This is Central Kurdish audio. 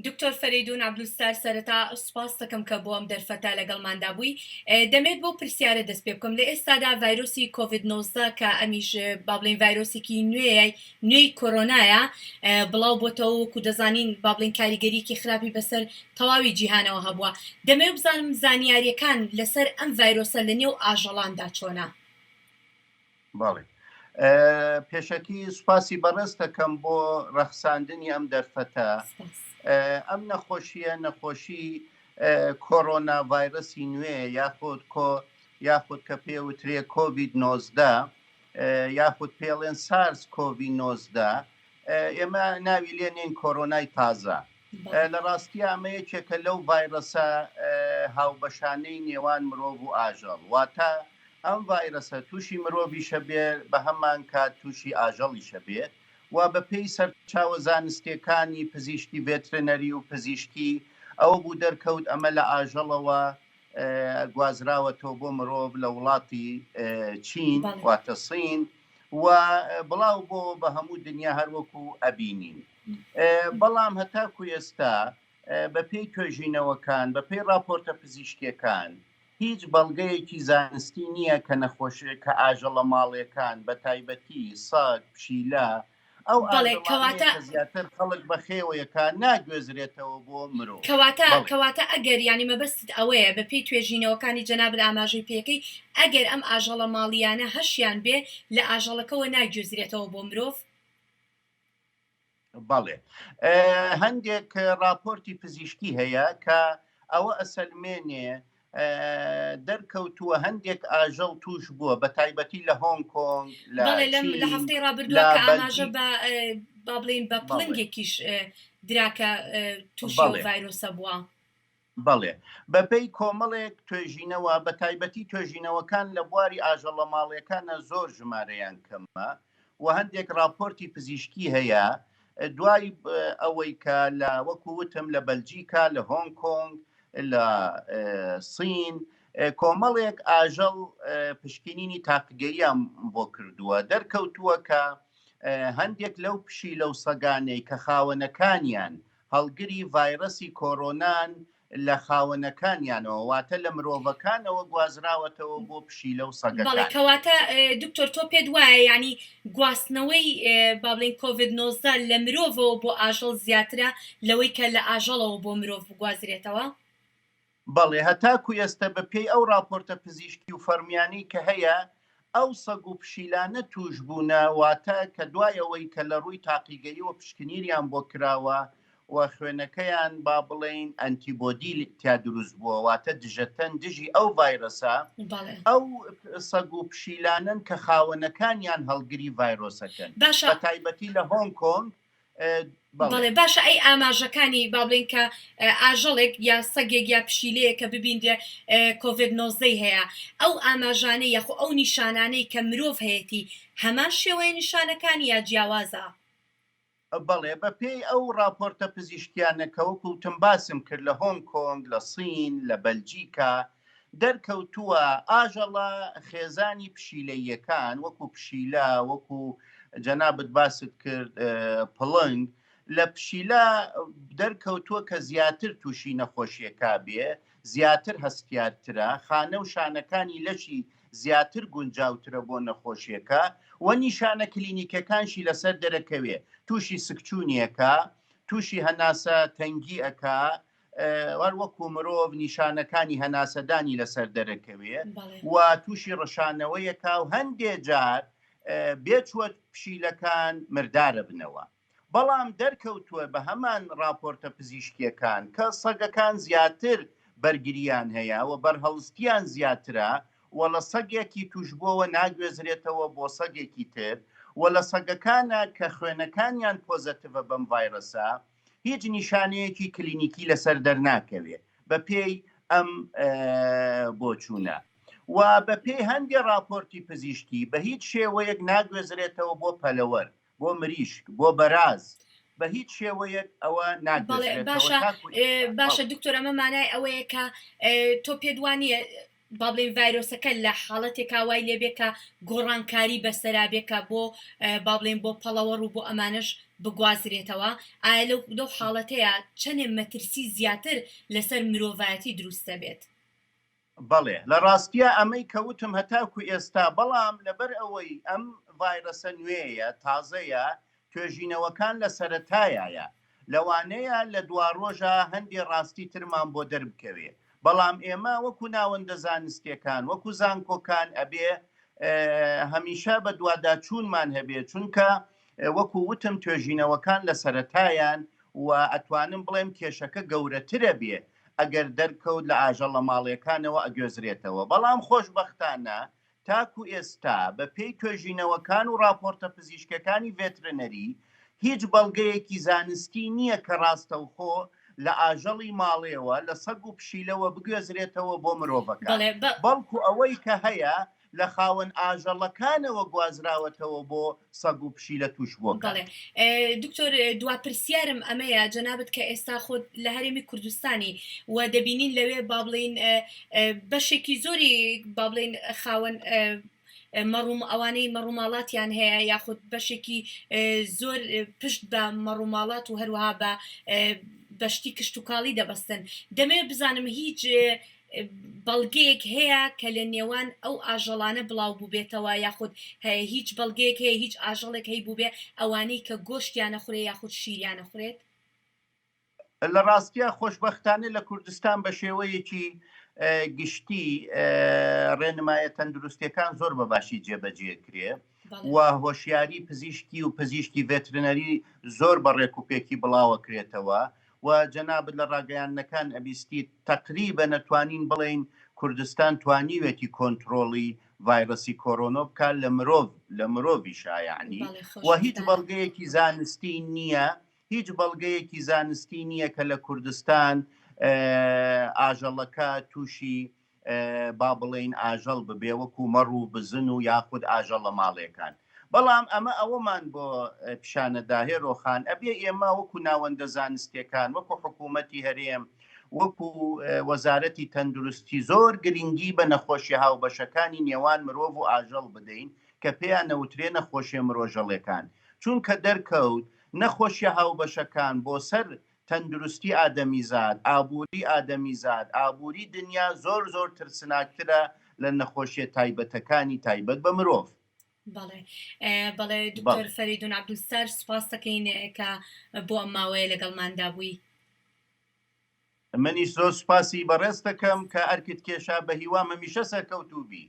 دکتۆر فەرەیدون عەبدولستار سەرەتا سوپاست دەکەم کە بۆ ئەم دەرفەتە لەگەڵماندا بووی. دەمەوێت بەو پرسیارە دەست پێ بکەم لە ئێستادا ڤایرۆسی کۆڤید 19 کە ئەمیش با بڵێین ڤایرۆسێکی نوێیە نوێی کۆرۆنایە بڵاو بۆتەوە وەکو دەزانین با بڵێین کاریگەریەکی خراپی بەسەر تەواوی جیهانەوە هەبووە دەمەوێت بزانم زانیاریەکان لەسەر ئەم ڤایرۆسە لە نێو ئاژەڵاندا چۆنە؟ بەڵێ پێشەکی سوپاسی بەڕێزتەکەم بۆ ڕەخساندنی ئەم دەرفەتە ئەم نەخۆشیە نەخۆشی کۆرۆنا ڤایرەسی نوێ یاخود کۆ یاخود کە پێوترێ کۆVید 19 یاخود پێڵێن سارس کۆVی 19 ئێمە ناوی لێ نین کۆرۆنای تازە لە ڕاستییا ئەمە یەکێکە لەو ڤایرەسە هاوبەشانەی نێوان مرۆڤ و ئاژەڵ، واتە ئەم ڤایرەسە تووشی مرۆڤیشە بێ بەهەمان کات تووشی ئاژەڵیشە بێ و بەپێی سەرچاوە زانستیەکانی پزیشکی ڤێترنەری و پزیشکی ئەوە بوو دەرکەوت ئەمە لە ئاژەڵەوە گوازراوەتەوە بۆ مرۆڤ لە وڵاتی چین واتە سین و بڵاو بۆ بە هەموو دنیا هەروەکو ئەبینین. بەڵام هەتاکو ئێستا بەپێی توێژینەوەکان، بەپێی ڕاپۆرتە پزیشکیەکان هیچ بەڵگەیەکی زانستی نییە کە نەخۆش کە ئاژەڵە ماڵیەکان بە تایبەتی سەگ، پشیلە، ئەو بەڵێ ئاژەڵانەیە کەواتە کە زیاتر خەڵک بەخێوەیەکە ناگوێزرێتەوە بۆ مرۆڤ. کەواتە بەڵێ. کەواتە ئەگەر یانی مەبەستت ئەوەیە بە پێی توێژینەوەکانی جەنابت ئاماژەی پێکەی ئەگەر ئەم ئاژەڵە ماڵیانە هەشیان بێ لە ئاژەڵەکەوە ناگوێزرێتەوە بۆ مرۆڤ؟ بەڵێ هەندێک راپۆرتی پزیشکی هەیە کە ئەوە ئەسەلمێنێ دەرکەوتووە هەندێک ئاژەڵ توش بووە بە تایبەتی لە هۆنگ کۆنگ لە بەڵێ لەم لە چین هەفتەی ڕابردووە لە کە ئاماژە بەلجیک بە با بڵێین بە بەڵێ پڵنگێکیش درا کە تووشی ئەو بەڵێ ڤایرۆسە بووە. بەڵێ، بەپێی کۆمەڵێک توێژینەوە، بەتایبەتی توێژینەوەکان لە بواری ئاژەڵە ماڵیەکانە زۆر ژمارەیان کەمە و هەندێک ڕاپۆرتی پزیشکی هەیە دوای ئەوەی کە لە وەکو وتم لە بەلجیکا، لە هۆنگ کۆنگ، لە سین کۆمەڵێک ئاژەڵ پشکنینی تاقیگەییان بۆ کردووە دەرکەوتووە کە هەندێک لەو پشیلە و سەگانەی کە خاوەنەکانیان هەڵگری ڤایرەسی کۆرۆنان لە خاوەنەکانیانەوە واتە لە مرۆڤەکانەوە گوازراوەتەوە بۆ پشیلە و بەڵێ سەگەکان. کەواتە دکتۆر تۆ پێت وایە یانی گواستنەوەی با بڵێین کۆڤید 19 لە مرۆڤەوە بۆ ئاژەڵ زیاترە لەوەی کە لە ئاژەڵەوە بۆ مرۆڤ بگوازرێتەوە؟ بەڵێ، هەتاکو ئێستە بە پێی ئەو ڕاپۆرتە پزیشکی و فەڕمیانەی کە هەیە، ئەو سەگ و پشیلانە تووش بوونە، واتە کە دوای ئەوەی کە لە ڕووی تاقیگەییەوە پشکنیریان بۆ کراوە و خوێنەکەیان با بڵێین ئەنتیبۆدی تیا دروست بووە، واتە دژەتەن دژی ئەو ڤایرەسە، بەڵێ. ئەو سەگ و پشیلانەن کە خاوەنەکانیان هەڵگری ڤایرۆسەکەن، باشە. بە تایبەتی لە هۆنگ کۆنگ بەڵێ. بەڵێ باشە ئەی ئاماژەکانی با بڵێین کە ئاژەڵێک یا سەگێک یا پشیلەیەک کە ببینرێ کۆڤێد نۆزدەی هەیە ئەو ئاماژانەی یاخۆ ئەو نیشانانەی کە مرۆڤ هەیەتی هەمان شێوەیە نیشانەکانی یا جیاوازە؟ بەڵێ بە پێی ئەو ڕاپۆرتە پزیشکیانە کە وەکو وتم باسم کرد لە هۆنگ کۆنگ لە سین لە بەلجیکا دەرکەوتووە ئاژەڵە خێزانی پشیلەییەکان وەکو پشیلە وەکو جەنابت باست کرد پڵنگ لە پشیلە دەرکەوتووە کە زیاتر تووشی نەخۆشیەکە بێ زیاتر هەستیارترە خانە و شانەکانی لەشی زیاتر گونجاوترە بۆ نەخۆشیەکە و نیشانە کلینیکەکانشی لەسەر دەرەکەوێ تووشی سکچوونیەکە تووشی هەناسە تەنگی ئەکا هەر وەکو مرۆڤ نیشانەکانی هەناسەدانی لەسەر دەرەکەوێ و تووشی ڕشانەوەیەکا و هەندێ جار بێچوە پشیلەکان مردارە بنەوە. بەڵام دەرکەوتووە بە هەمان ڕاپۆرتە پزیشکیەکان کە سەگەکان زیاتر بەرگریان هەیە و بەرهەڵستیان زیاترە و لە سەگێکی توشبووەوە ناگوێزرێتەوە بۆ سەگێکی تر و لە سەگەکانە کە خوێنەکانیان پۆزەتیڤە بەم ڤایرەسە هیچ نیشانەیەکی کلینیکی لەسەر دەرناکەوێ بەپێی ئەم بۆچوونە و بەپێی هەندێ ڕاپۆرتی پزیشکی بە هیچ شێوەیەک ناگوێزرێتەوە بۆ پەلەوەر بۆ مریشک بۆ بەراز بە هیچ شێوەیەک ئەوە بەڵێ ناگوێزرێتەوە باشە تاکو ئێستا باشە بەڵێ. دکتۆر ئەمە مانای ئەوەیە کە تۆ پێت وانییە؟ با بڵێین ڤایرۆسەکە لە حاڵەتێکا وای لێبێ کە گۆڕانکاری بەسەرا بێ کە بۆ با بڵێین بۆ پەڵەوەڕ و بۆ ئەمانەش بگوازرێتەوە ئایا لەو لەو حاڵەتەیا چەنێ مەترسی زیاتر لەسەر مرۆڤایەتی دروست دەبێت؟ بەڵێ لە ڕاستیا ئەمەی کە وتم هەتاکو ئێستا بەڵام لەبەر ئەوەی ئەم ڤایرەسە نوێیە تازەیە توێژینەوەکان لە سەرەتایایە لەوانەیە لە دواڕۆژا هەندێ ڕاستی ترمان بۆ دەربکەوێ بەڵام ئێمە وەکو ناوەندە زانستیەکان وەکو زانکۆکان ئەبێ هەمیشە بەدواداچوونمان هەبێ چونکە وەکو وتم توێژینەوەکان لە سەرەتایان و ئەتوانم بڵێم کێشەکە گەورەترە بێ ئەگەر دەرکەوت لە ئاژەڵە ماڵیەکانەوە ئەگوێزرێتەوە بەڵام خۆشبەختانە تاکو ئێستا بە پێی توێژینەوەکان و ڕاپۆرتە پزیشکەکانی ڤێترنەری هیچ بەڵگەیەکی زانستی نییە کە ڕاستەوخۆ لە ئاژەڵی ماڵێوە لە سەگ و پشیلەوە بگوێزرێتەوە بۆ مرۆڤەکان بەڵکو ئەوەی کە هەیە لە خاوەن ئاژەڵەکانەوە گوازراوەتەوە بۆ سەگ و پشیلە تووشبووەکان. بەڵێ دکتۆر دوا پرسیارم ئەمەیە جەنابت کە ئێستا خۆت لە هەرێمی کوردستانی و دەبینین لەوێ با بڵێین بەشێکی زۆری با بڵێین خاوەن مەڕوم ئەوانەی مەڕوماڵاتیان هەیە یاخود بەشێکی زۆر پشت بە مەڕوماڵات و هەروەها بە بەشتی کشتتوکاڵی دەبەستن دەمەوێت بزانم هیچ بەڵگەیەک هەیە کە لە نێوان ئەو ئاژەڵانە بڵاو بووبێتەوە یاخود هیچ بەڵگەیەک هەیە هیچ ئاژەڵێک هەیبووبێ ئەوانەی کە گۆشتیان ئەخورێ یاخود شیریان ئەخورێت؟ لە ڕاستیا خۆشبەختانە لە کوردستان بە شێوەیەکی گشتی ڕێنمایە تەندروستیەکان زۆر بە باشی جێبەجێ کرێ و هۆشیاری پزیشکی و پزیشکی ڤێترنەری زۆر بە ڕێک و پێکی بڵاوە کرێتەوە و جەنابت لە ڕاگەیاندنەکان ئەبیستیت تەقریبەن ئەتوانین بڵێین کوردستان توانیوێتی کۆنترۆڵی ڤایرەسی کۆرۆنۆ بکات لە مرۆڤ لە مرۆڤیشا یەعنی بەڵێ و هیچ خۆشبەختانە. بەڵگەیەکی زانستی نییە هیچ بەڵگەیەکی زانستی نییە کە لە کوردستان ئاژەڵەکە تووشی با بڵێین ئاژەڵ ببێ وەکو مەڕ و بزن و یاخود ئاژەڵە ماڵێکان بەڵام ئەمە ئەوەمان بۆ پیشانەدا هێرۆ خان ئەبێ ئێمە وەکو ناوەندە زانستیەکان وەکو حکوومەتی هەرێم وەکو وەزارەتی تەندروستی زۆر گرنگی بە نەخۆشی هاوبەشەکانی نێوان مرۆڤ و ئاژەڵ بدەین کە پێیان نەوترێ نەخۆشیە مرۆژەڵێکان چونکە دەرکەوت نەخۆشیە هاوبەشەکان بۆ سەر تەندروستی ئادەمیزاد، ئابووری ئادەمیزاد، ئابووری دنیا زۆر زۆر ترسناکترە لە نەخۆشیە تایبەتەکانی تایبەت بە مرۆڤ. بەڵێ بەڵێ دکتۆر فەریدون عەبدولستار سوپاست دەکەین کە بۆ ئەم ماوەیە لەگەڵماندا بووی. منیش زۆر سوپاسی بەڕێزت دەکەم کە ئەرکت کێشا بەهیوام هەمیشە سەرکەوتوو بی.